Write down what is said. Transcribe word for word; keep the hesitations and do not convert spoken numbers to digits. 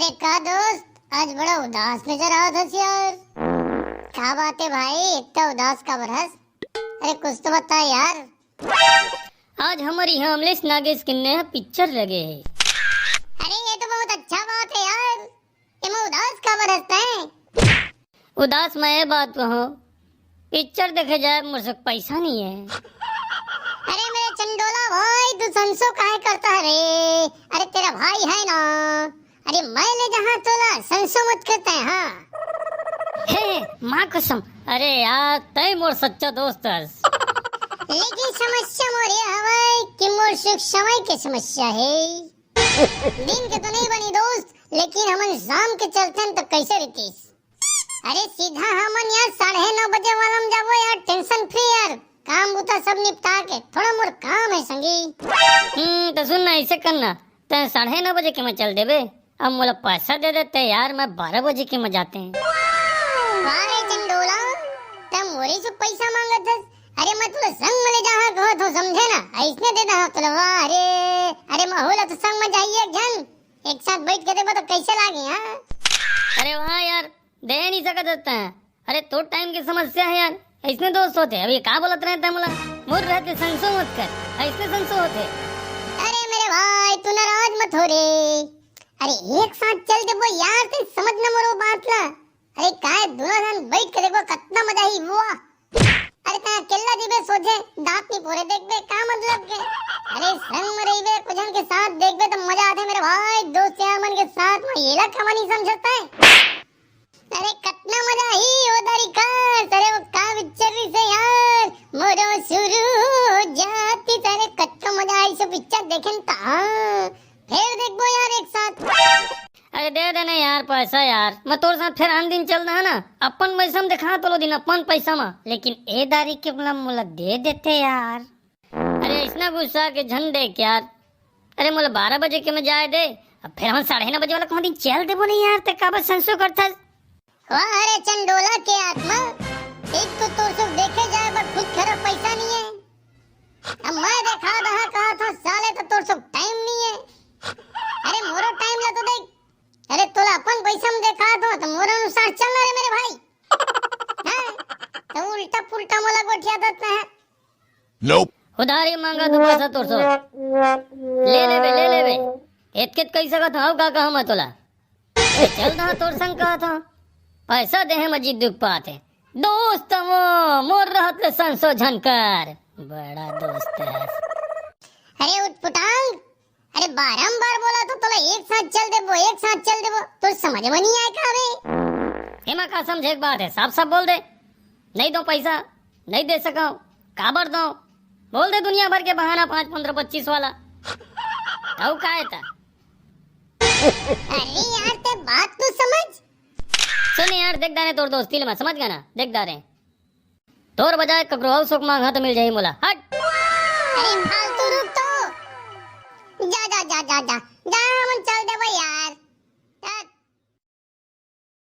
का दोस्त, आज बड़ा उदास नजर आवत हस यार। का बात है भाई, इतना उदास काबर हस? अरे कुछ तो बता यार। आज हमर इहाँ अमलेश नागेश के नया पिक्चर लगे हे। अरे ये तो बहुत अच्छा बात है यार, एमा उदास काबर हस तैं? उदास मैं ये बात कहूँ, पिक्चर देखे जाए मोर से पैसा नहीं है। अरे मेरे चंडोला भाई, तू संसो काहे करता है रे? अरे तेरा भाई है ना, अरे मैं ले जहाँ तोला संसो मत करता है, हाँ। हे, हे, माँ कसम, अरे यार, तैं मोर सच्चा दोस्त हस। लेकिन समस्या मोर ये हवय कि मोर सुख समय के समस्या है। दिन के तो नहीं बनी दोस्त, लेकिन हमन शाम के चलथन तो कैसे रितीश? अरे सीधा हमन यार साढ़े नौ बजे वाला में जाबो यार, tension free यार, काम बुता सब निपटा के। थोड़ा मोर काम है संगी। हम्म, तो सुन ना, ऐसे करना, तैं साढ़े नौ बजे के में चल देबे, अब मोला पैसा दे देते यार, मैं बारह बजे के में जाते हैं। अरे चंडोला, तैं मोरे से पैसा मांगत हस? अरे मैं तोला संग में ले जाहा कहत हूँ, समझे ना, ऐसने दे दहा तोला। वाह रे, अरे महू ला तो संग में जाइए एक झन, एक साथ बैठ के देखो तो कैसे लागे, हाँ? अरे वाह यार, दे नहीं सकत हस तैं। अरे तोर टाइम के समस्या है यार, ऐसने दोस्त होथे। अभी का बोलत रहे तैं मोला, मोर रहते संसो मत कर, ऐसने संसो होथे। अरे मेरे भाई, तू नाराज मत हो रे। अरे एक साथ चल देबो यार, तैं समझ ना मोरो बात ला। अरे काय दोनों जन बैठ के देखो, कितना मजा ही हुआ। अरे तैं अकेला जीबे सोझे, दांत नहीं फोरे देखबे, का मतलब के? अरे संग में रहिबे, कुछ जन के साथ देखबे तो मजा आथे मेरे भाई, दोस्त यार मन के साथ में। येला कमा नहीं समझता है। अरे कतना मजा ही ओ दारी का, अरे वो का पिक्चर रहिसे यार, मोरो शुरू हो जाती। अरे कतना मजा आई सो पिक्चर देखे न ता। फिर देखबो यार एक साथ। अरे दे देना यार पैसा यार, मैं तोर साथ फिर आन दिन चल रहा ना, अपन पैसा में देखा तो लो दिन अपन पैसा में, लेकिन ए दारी के मतलब मोला दे देते यार। अरे ऐसना गुस्सा के झन देख यार। अरे मोला बारह बजे के में जाए दे, अब फिर हम साढ़े नौ बजे वाला कहूँ दिन चल देबो नहीं यार, तैं काबर संसो करथस? वाह रे चंडोला के आत्मा, एक तो तोर सुख देखे जाए बर खुद खरा पैसा नहीं है, अब मैं देखा दहा कहा था साले तो तोर सुख टाइम नहीं है। अरे मोरो टाइम ला तो देख, अरे तोला अपन पैसा में देखा दो तो मोर अनुसार चल ना रे मेरे भाई। हाँ? तो उल्टा पुल्टा मोला गोठिया देता है। Nope। उधारी मांगा तो पैसा तोर से ले लेबे, ले लेबे। एतके तो कही सकत हूँ, का कहा मैं तोला? ए, चल ना तोर संग कहा था, पैसा देहे में जी दुख पात है। दोस्त वो मोर रहत ले संसो झन कर, बड़ा दोस्त है। अरे उटपुटांग, अरे बारंबार बोला तो तोला एक साथ चल देबो, एक साथ चल देबो, तो समझ में नहीं आए का बे? एमा का समझे के बात है, साफ साफ बोल दे, नहीं दो पैसा, नहीं दे सका, काबर दो, बोल दे दुनिया भर के बहाना, पाँच, पन्द्रह, पच्चीस वाला। तऊ का है ता? अरे यार, ते बात तो समझ। सुन यार, देख दारे तोर दोस्ती ले मैं समझ गया ना, देख दारे। तोर बजाय ककरो अउ सुख मांगहा तो मिल जाही मोला। हट। अरे फालतू रुक तो। जा, जा, जा, जा, जा।